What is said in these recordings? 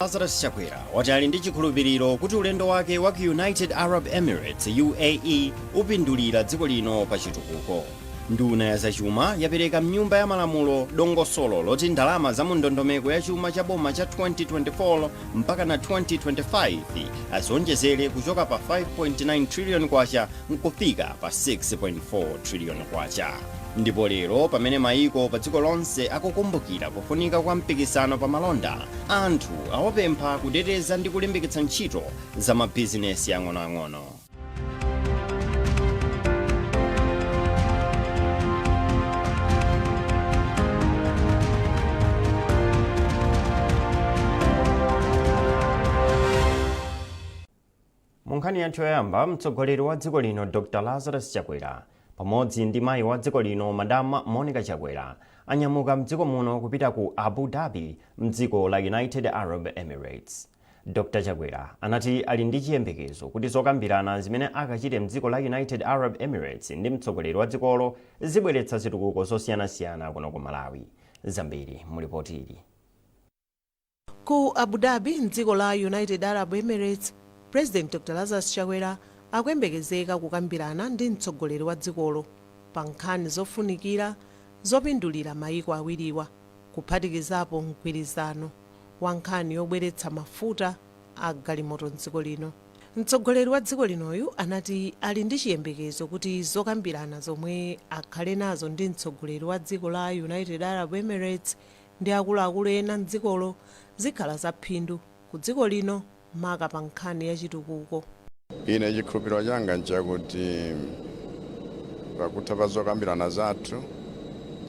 Lazarus Chakwera wati ali ndi chikhulupiriro kuti ulendo wake wa ku United Arab Emirates, UAE, upindulira dziko lino pa chitukuko. Nduna ya zachuma yapereka mnyumba ya malamulo dongosolo loti ndalama za mu ndondomeko ya chuma cha boma cha 2024 mpaka na 2025 azionjezere kuchoka pa 5.9 trillion kwacha nkufika pa 6.4 trillion kwacha. Ndipo lero, pamene mayiko pa dziko lonse akukumbukira kufunika kwa mpikisano pa malonda, anthu awapempha kuteteza ndi kulimbikitsa ntchito za mabizinesi ang'onoang'ono. Mu nkhani yathu yoyamba, mtsogoleri wa dziko lino Dr Lazarus Chakwera pamodzi ndi mayi wa dziko lino Madam Monica Chakwera anyamuka mdziko muno kupita ku Abu Dhabi mdziko la United Arab Emirates. Dr Chakwera anati ali ndi chiyembekezo kuti zokambirana zimene akachite mdziko la United Arab Emirates ndi mtsogoleri wa dzikolo zibweretsa zitukuko zosiyanasiyana kuno ku Malawi. Zambiri mu lipoti ili. Ku Abu Dhabi mdziko la United Arab Emirates, President Dr Lazarus Chakwera akuyembekezeka kukambirana ndi mtsogoleri wa dzikolo pa nkhani zofunikira zopindulira mayiko awiriwa, kuphatikizapo mgwirizano wa nkhani yobweretsa mafuta a galimoto mdziko lino. Mtsogoleri wa dziko linoyu anati ali ndi chiyembekezo kuti zokambirana zomwe akhale nazo ndi mtsogoleri wa dziko la United Arab Emirates ndi akuluakulu ena mdzikolo zikhala zaphindu ku dziko lino, maka pa nkhani ya chitukuko. Ine chikhulupiriro changa nchakuti pakutha pa zokambirana zathu,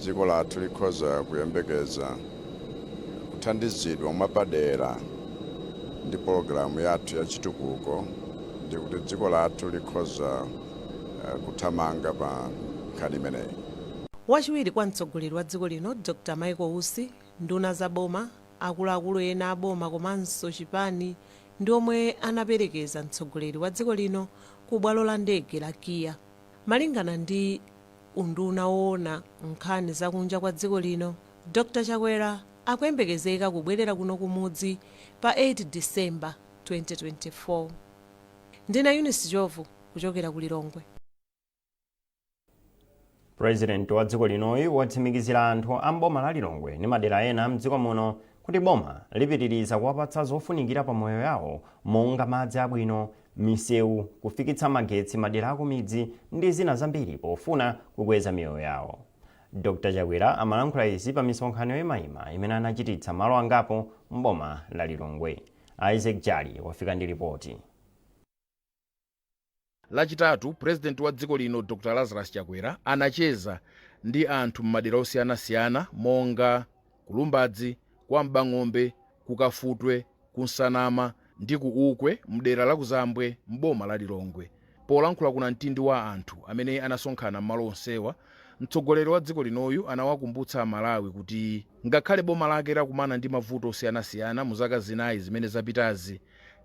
dziko lathu likhoza kuyembekeza kuthandizidwa mwapadera ndi pologalamu yathu ya chitukuko, ndi kuti dziko lathu likhoza kuthamanga pa nkhani imeneyi. Wachiwiri kwa mtsogoleri wa dziko lino Dr Michael Usi, nduna za boma, akuluakulu ena a boma komanso chipani ndi omwe anaperekeza mtsogoleri wa dziko lino ku bwalo la ndege la KIA. Malingana ndi unduna woona nkhani zakunja kwa dziko lino, Dr Chakwera akuyembekezeka kubwerera kuno kumudzi pa 8 December 2024. Ndine Eunice Jovu kuchokera ku Lilongwe. Purezidenti wa dziko linoyu watsimikizira anthu a m'boma la Lilongwe ndi madera ena mdziko muno kuti boma lipitiriza kuwapatsa zofunikira pa moyo yawo monga madzi abwino, misewu, kufikitsa magetsi madera akumidzi ndi zina zambiri pofuna kukweza miyoyo yawo. Dr Chakwera amalankhula izi pa misonkhano yoyimayima imene anachititsa malo angapo m'boma la Lilongwe. Isaac Jali wafika ndi ripoti. Lachitatu, Purezidenti wa dziko lino Dr Lazarus Chakwera anacheza ndi anthu m'madera osiyanasiyana monga ku Lumbadzi, kwa M'bang'ombe, ku Kafutwe, ku Nsanama ndi ku Ukwe mdera la Kuzambwe m'boma la Lilongwe. Polankhula ku namtindi wa anthu amene anasonkhana m'malo onsewa, mtsogoleri wa dziko linoyu anawakumbutsa Amalawi kuti ngakhale boma lake lakumana ndi mavuto osiyanasiyana mu zaka zinayi zimene zapitazi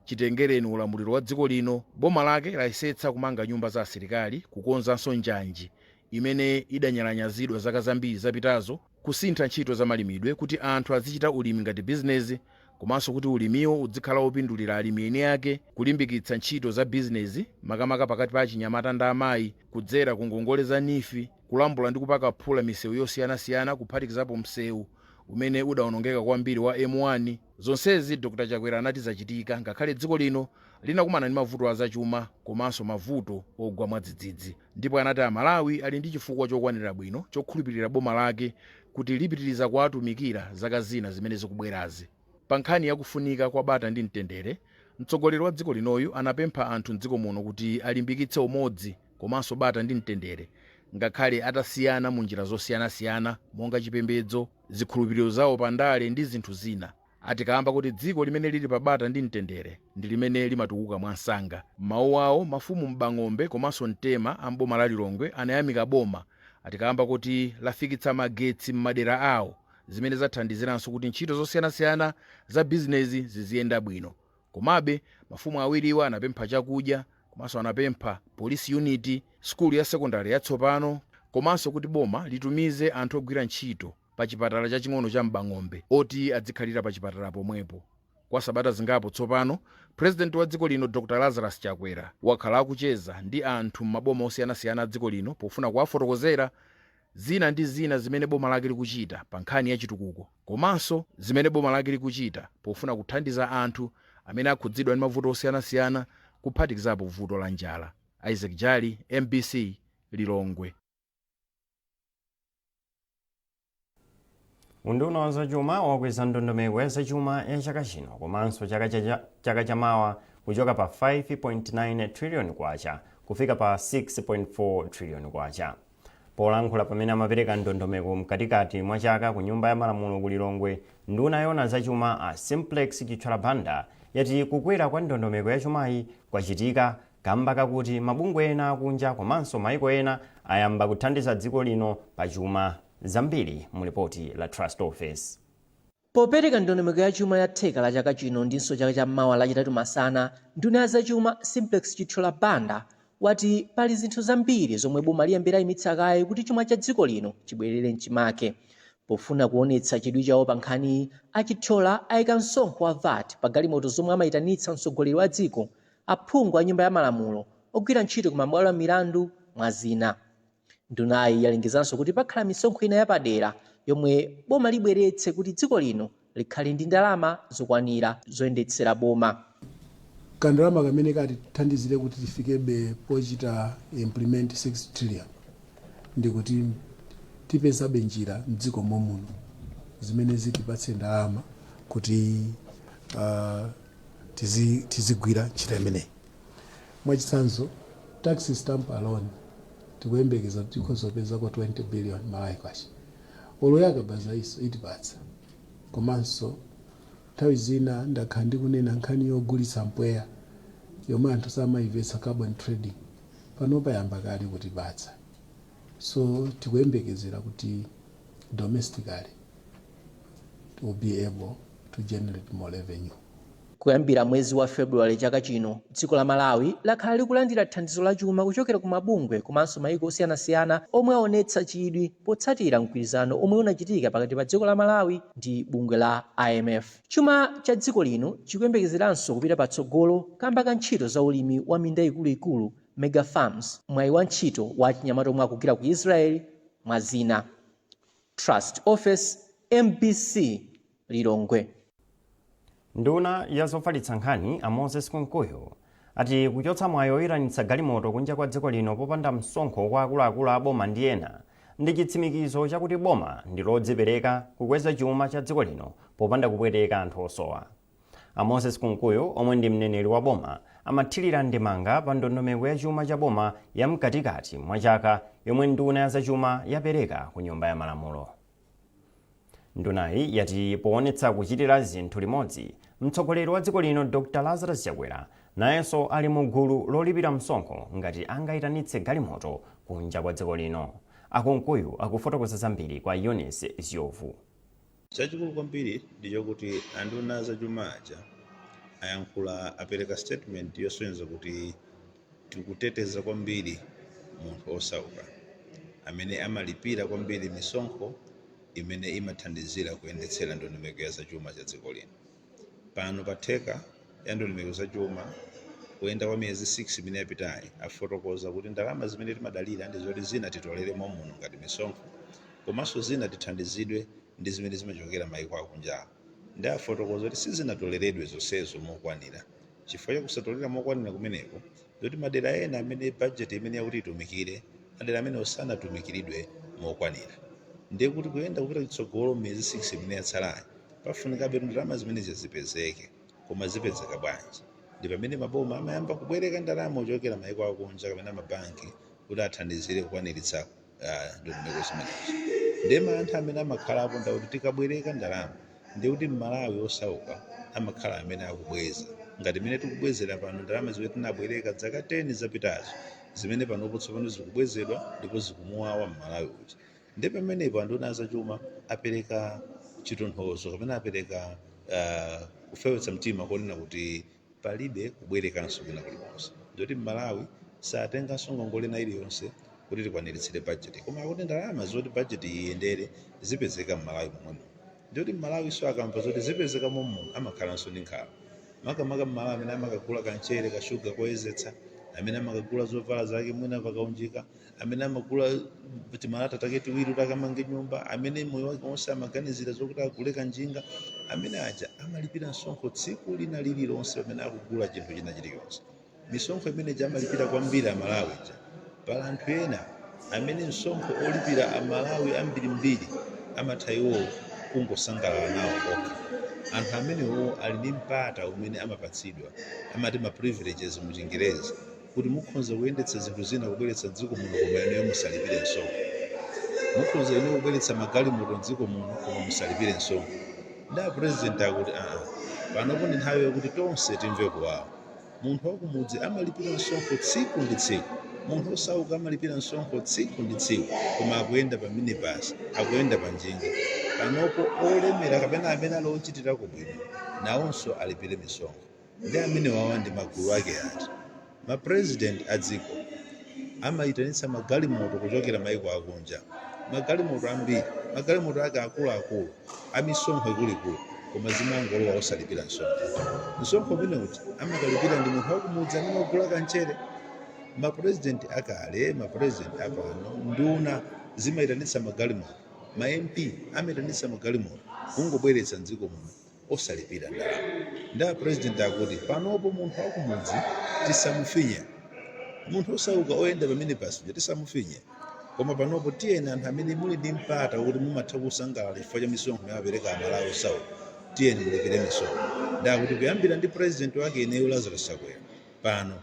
chitengereni ulamuliro wa dziko lino, boma lake layesetsa kumanga nyumba za asilikali, kukonzanso njanji imene idanyalanyazidwa zaka zambiri zapitazo, kusintha ntchito za malimidwe kuti anthu azichita ulimi ngati bizinezi komanso kuti ulimiwo udzikhala wopindulira alimi eni ake, kulimbikitsa ntchito za bizinezi makamaka pakati pa achinyamata ndi amayi kudzera ku ngongole za NEEF, kulambula ndi kupaka phula misewu yosiyanasiyana kuphatikizapo msewu umene udaonongeka kwambiri wa M1. Zonsezi Dr Chakwera anati zachitika ngakhale dziko lino linakumana ndi mavuto azachuma komanso mavuto ogwa mwadzidzidzi, ndipo anati Amalawi ali ndi chifukwa chokwanira bwino chokhulupirira boma lake kuti lipitiriza kuwatumikira zaka zina zimene zikubwerazi. Pa nkhani ya kufunika kwa bata ndi mtendere, mtsogoleri wa dziko linoyu anapempha anthu m'dziko muno kuti alimbikitse umodzi komanso bata ndi mtendere ngakhale atasiyana mu njira zosiyanasiyana monga chipembedzo, zikhulupiriro zawo pa ndale ndi zinthu zina, ati kaamba kuti dziko limene lili pa bata ndi mtendere ndi limene limatukuka mwansanga. M'mawu awo, mafumu M'bang'ombe komanso Mtema a m'boma la Lilongwe anayamika boma ati kaamba koti lafikitsa magetsi m'madera awo zimene zathandiziranso kuti ntchito zosiyanasiyana za bizinezi ziziyenda bwino. Komabe, mafumu awiriwa anapempha chakudya komanso anapempha police unit, sukulu ya sekondale yatsopano komanso kuti boma litumize anthu ogwira ntchito pa chipatala chaching'ono cha M'bang'ombe oti adzikhalira pa chipatala pomwepo. Kwa sabata zingapo tsopano, Purezidenti wa dziko lino Dr Lazarus Chakwera wakhala akucheza ndi anthu m'maboma osiyanasiyana a dziko lino pofuna kuwafotokozera zina ndi zina zimene boma lake likuchita pa nkhani ya chitukuko, komanso zimene boma lake likuchita pofuna kuthandiza anthu amene akhudzidwa ndi mavuto osiyanasiyana, kuphatikizapo vuto la njala. Isaac Jali, MBC, Lilongwe. Unduna wa zachuma wakweza ndondomeko ya zachuma ya chaka chino komanso chaka chamawa kuchoka pa 5.9 trillion kwacha kufika pa 6.4 trillion kwacha. Polankhula pamene amapereka ndondomeko mkatikati mwa chaka ku Nyumba ya Malamulo ku Lilongwe, nduna yoona zachuma a Simplex Chithyola Banda yati kukwera kwa ndondomeko ya chumayi kwachitika kamba kakuti mabungwe ena akunja komanso maiko ena ayamba kuthandiza dziko lino pa chuma. Zambiri mu lipoti la Trust Office. Popereka ndondomeko ya chuma ya theka la chaka chino ndinso chaka cha mawa Lachitatu masana, nduna ya zachuma Simplex Chithyola Banda wati pali zinthu zambiri zomwe boma liyambe layimitsa kaye kuti chuma cha dziko lino chibwerere mchimake. Pofuna kuonetsa chidwi chawo pa nkhaniyi, a Chithyola ayika msonkho wa VAT pa galimoto zomwe amayitanitsa mtsogoleri wa dziko, aphungu a Nyumba ya Malamulo, ogwira ntchito ku mabwalo a milandu, mwa zina. Ndunayi yalengezanso kuti pakhala misonkho ina yapadera yomwe boma libweretse kuti dziko lino likhale ndi ndalama zokwanira zoyendetsera boma. Kandalama kamene katithandizire kuti tifikebe pochita implement 6 trillion ndikuti tipezabe njira mdziko momuno zimene zitipatse ndalama kuti tizigwira ntchito imeneyi. Mwachitsanzo, tax stamp alone tikuyembekeza kuti tikhoza kupezako 20 billion Malawi kwacha. Olo yakabaza iso itipatsa. Komanso nthawi zina ndakhala ndikunena nkhani yogulitsa mpweya yomwe anthu samayimvetsa, carbon trading, pano payamba kale kutipatsa. So tikuyembekezera kuti domestically we'll be able to generate more revenue. Kuyambira mwezi wa February chaka chino, dziko la Malawi lakhala likulandira thandizo la chuma kuchokera ku mabungwe komanso mayiko osiyanasiyana omwe aonetsa chidwi potsatira mgwirizano omwe unachitika pakati pa dziko la Malawi ndi bungwe la IMF. Chuma cha dziko lino chikuyembekezeranso kupita patsogolo kamba ka ntchito za ulimi wa minda ikuluikulu, mega farms, mwayi wa ntchito wa achinyamata omwe akugwira ku Israel, mwa zina. Trust Office, MBC, Lilongwe. Nduna ya zofalitsa nkhani a Moses Kunkuyu ati kuchotsa mwayi oyitanitsa galimoto kunja kwa dziko lino popanda msonkho kwa akuluakulu a boma ndi ena ndi chitsimikizo chakuti boma ndi lodzipereka kukweza chuma cha dziko lino popanda kupweteka anthu osowa. A Moses Kunkuyu, omwe ndi mneneri wa boma, amathirira ndemanga pa ndondomeko ya chuma cha boma ya mkatikati mwa chaka yomwe nduna ya zachuma yapereka ku Nyumba ya Malamulo. Ndunayi yati poonetsa kuchitira zinthu limodzi, mtsogoleri wa dziko lino Dr Lazarus Chakwera nayenso ali mu gulu lolipira msonkho ngati angayitanitse galimoto kunja kwa dziko lino. A Kunkuyu akufotokoza zambiri kwa Eunice Ziovu. Chachikulu kwambiri ndi chokuti anduna zachuma aja ayankhula, apereka statement yosonyeza kuti tikuteteza kwambiri munthu osauka amene amalipira kwambiri misonkho imene imathandizira kuyendetsera ndondomeko ya zachuma cha dziko lino. Pano pa theka ya ndondomeko zachuma kuyenda kwa miyezi 6 imene yapitayi, afotokoza kuti ndalama zimene timadalira ndi zoti zina titolere momuno ngati misonkho, komanso zina tithandizidwe ndi zimene zimachokera mayiko akunjawo. Ndi afotokoza kuti sizinatoleredwe zonsezo mokwanira. Chifukwa cha kusatolera mokwanira kumeneko, ndoti madera ena amene bajeti imene yakuti itumikire, madera amene sanatumikiridwe mokwanira. Ndiye kuti kuyenda kupita kutsogolo miyezi 6 imene yatsalayi, pafunikabe ndalama zimenezi zipezeke. Koma zipezeka bwanji? Ndi pamene maboma amayamba kubwereka ndalama kuchokera mayiko akunja kapena mabanki kuti athandizire kukwaniritsa ndondomeko zimenezo. Ndiye mantha amene amakhalapo ndakuti tikabwereka ndalama, ndiye kuti Mmalawi osauka amakhala amene akubweza, ngati imene tikubwezera pano ndalama zimene tinabwereka zaka 10 zapitazo, zimene panopo tsopano zikubwezedwa ndipo zikumuwawa Mmalawi uja. Ndiye pamenepo anduna azachuma apereka chitonthozo kapena apereka kufewetsa mtima konena kuti palibe kubwerekanso kwina kulikonse, ndoti Mmalawi satenganso ngongole ina iliyonse kuti tikwaniritsire bajeti, koma akuti ndalama zoti bajeti iyendere zipezeka Mmalawi momwemo. Ndikuti Mmalawiso akamva zoti zipezeka mommuno, amakhalanso ndi nkhawa, makamaka Mmalawi amene amakagula kamchere, kashuga koyezetsa, amene amakagula zovala zake mwina pakaunjika, amene amagula timalata take tiwiri kuti akamange nyumba, amene moyo wake wonse amaganizira zokuti agule kanjinga. Amene aja amalipira msonkho tsiku lina lililonse pamene akugula chinthu china chilichonse. Misonkho imene amalipira kwambiri Amalawi ja, pala anthu ena amene msonkho olipira Amalawi ambirimbiri amatha iwowo kungosangalala nawo okha. Anthu amenewo ali ndi mpata umene amapatsidwa, amati ma privileges mu Chingerezi, kuti mukhoza kuyendetsa zinthu zina kubweretsa dziko muno, koma inuyo musalipire msonkho. Mukhoza inuyo kubweretsa magalimoto mdziko muno, koma musalipire msonkho. Nda President akuti aa, panopo ndi nthawi yokuti tonse timve kuwawa. Munthu wakumudzi amalipira msonkho tsiku ndi tsiku, munthu osauka amalipira msonkho tsiku ndi tsiku, koma akuyenda pa minibus, akuyenda pa njinga. Panopo olemera kapena amene ali ochitirako bwino nawonso alipire misonkho. Ndi amene wawa ndi magulu ake ati? Ma president a dziko amayitanitsa magalimoto kuchokera maiko akunja, magalimoto ambiri, magalimoto ake akuluakulu, amisonkho ikuluikulu, koma zimangolowa osalipira msonkho. Msonkho umene uja amakalipira ndi munthu wakumudzi amene ogula kamchere. Mapurezidenti akale, mapurezidenti apano, nduna zimayitanitsa magalimoto, ma MP amayitanitsa magalimoto kungobweretsa mdziko muno osalipira ndalama. Nda President akuti panopo munthu wakumudzi tisamufinye, munthu osauka oyenda pamene pasija tisamufinye, koma panopo tiyeni anthu amene muli ndi mpata wokuti mumatha kusangalala chifukwa cha misonkho imene amapereka Amalawi osauka, tiyeni mulipire misonkho. Ndakuti kuyambira ndi president wake ineyo Lazarus Chakwera, pano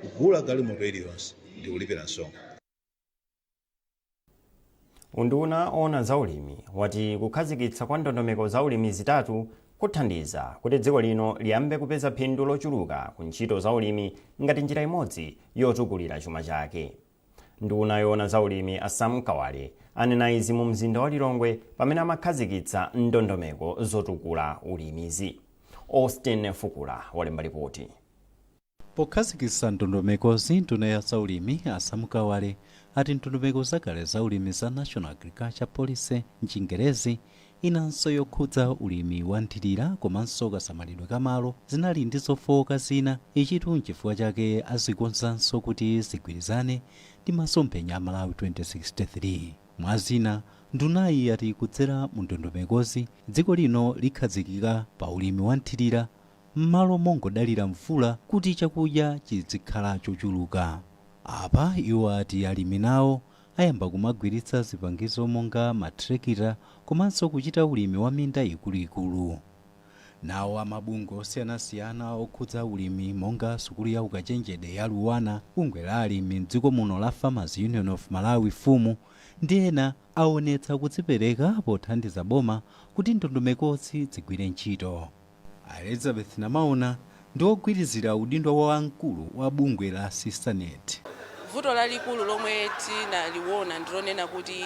kugula galimoto iliyonse ndi kulipira msonkho. Unduna owona zaulimi wati kukhazikitsa kwa ndondomeko zaulimi zitatu kuthandiza kuti dziko lino liyambe kupeza phindu lochuluka ku ntchito zaulimi ngati njira imodzi yotukulira chuma chake. Nduna yoona zaulimi a Sam Kawale anena izi mu mzinda wa Lilongwe pamene amakhazikitsa ndondomeko zotukula ulimizi. Austin Fukula walemba ripoti. Pokhazikitsa ndondomekozi, nduna ya zaulimi a Sam Kawale ati ndondomeko zakale zaulimi za National Agriculture Policy mchingerezi, inanso yokhudza ulimi wa nthirira komanso kasamalidwe kamalo zinali ndi zofowoka zina. Ichitu nchifukwa chake azikonzanso kuti zigwirizane ndi masomphenya a Malawi 2063. Mwa zina, ndunayi yati kudzera mu ndondomekozi dziko lino likhazikika pa ulimi wa nthirira m'malo mongodalira mvula kuti chakudya chizikhala chochuluka. Apa iwo ati alimi nawo ayamba kumagwiritsa zipangizo monga matrekita komanso kuchita ulimi wa minda ikuluikulu. Nawo amabungwe osiyanasiyana okhudza ulimi monga sukulu ya ukachenjede ya Luanar, bungwe la alimi mdziko muno la Farmers Union of Malawi, FUM, ndi ena aonetsa kudzipereka pothandiza boma kuti ndondomekozi zigwire ntchito. Elizabeth Namaona ndi wogwirizira udindo wa wamkulu wa bungwe la Sisternet. Vuto lalikulu lomwe tinaliona ndilonena kuti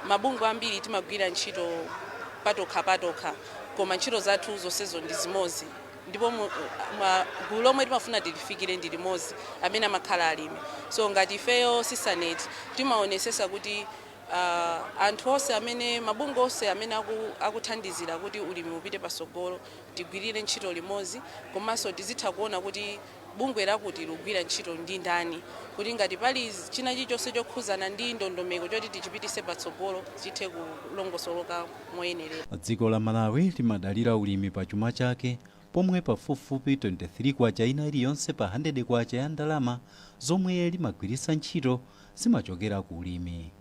mabungwe ambiri timagwira ntchito patokha patokha, koma ntchito zathu zonsezo ndi zimodzi, ndipo gulu lomwe timafuna tilifikire ndi limodzi, amene amakhala alimi. So ngati ifeyo Sisternet timaonesesa kuti anthu onse amene, mabungwe onse amene akuthandizira kuti ulimi upite pasogolo, tigwirire ntchito limodzi, komanso tizitha kuona kuti bungwe lakuti likugwira ntchito ndi ndani, kuti ngati pali china chilichonse chokhuzana ndi ndondomeko choti tichipitise patsogolo, chithe kulongosoloka moyenerera. Dziko la Malawi limadalira ulimi pa chuma chake, pomwe pafupifupi 23 kwacha ina iliyonse pa 100 kwacha ya ndalama zomwe limagwiritsa ntchito zimachokera ku ulimi,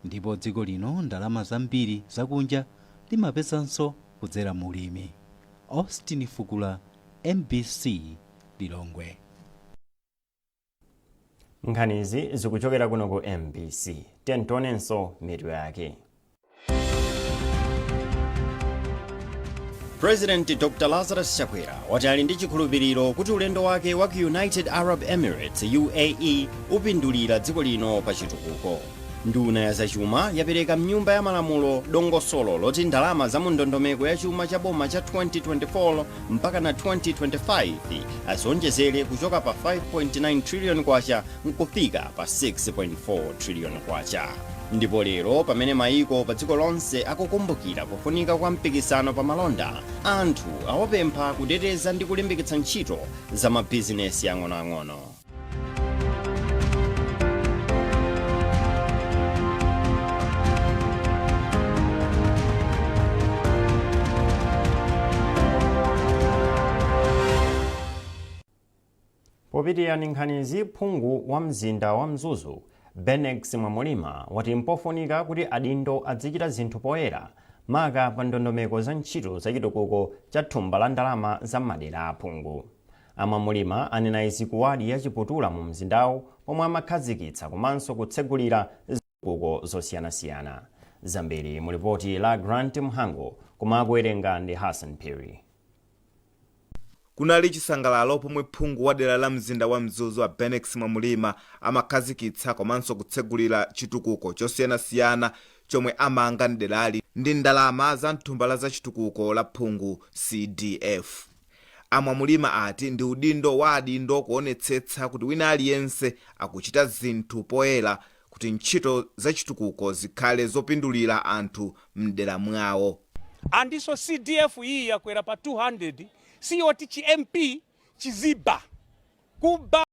ndipo dziko lino ndalama zambiri zakunja limapezanso kudzera mu ulimi. Austin Fukula, MBC, Lilongwe. Nkhanizi zikuchokera kuno ku MBC. Tionenso mitu yake. President Dr Lazarus Chakwera wati ali ndi chikhulupiriro kuti ulendo wake wa ku United Arab Emirates, UAE, upindulira dziko lino pa chitukuko. Nduna ya zachuma yapereka mnyumba ya malamulo dongosolo loti ndalama za mu ndondomeko ya chuma cha boma cha 2024 mpaka na 2025 azionjezere kuchoka pa 5.9 trillion kwacha nkufika pa 6.4 trillion kwacha. Ndipo lero pamene mayiko pa dziko lonse akukumbukira kufunika kwa mpikisano pa malonda, anthu awapempha kuteteza ndi kulimbikitsa ntchito za mabizinesi ang'onoang'ono. Popitirira ndi nkhanizi, phungu wa mzinda wa Mzuzu Benex Mwamulima wati mpofunika kuti adindo azichita zinthu poyera, maka pa ndondomeko za ntchito za chitukuko cha thumba la ndalama za madera aphungu. Amwamulima anena izi ku wadi ya Chiputula mu mzindawu pomwe amakhazikitsa komanso kutsegulira zitukuko zosiyanasiyana. Zambiri mu lipoti la Grant Mhango, koma akuwerenga ndi Hassan Phiri. Kunali chisangalalo pomwe phungu wa dera la mzinda wa Mzuzu a Benex Mwamulima amakhazikitsa komanso kutsegulira chitukuko chosiyanasiyana chomwe amanga mderali ndi ndalama za mthumba la zachitukuko la phungu CDF. Amwamulima ati ndi udindo wa adindo kuonetsetsa kuti wina aliyense akuchita zinthu poyera kuti ntchito zachitukuko zikhale zopindulira anthu mdera mwawo. Andinso CDF iyi yakwera pa 200, siyoti chi MP chiziba kuba.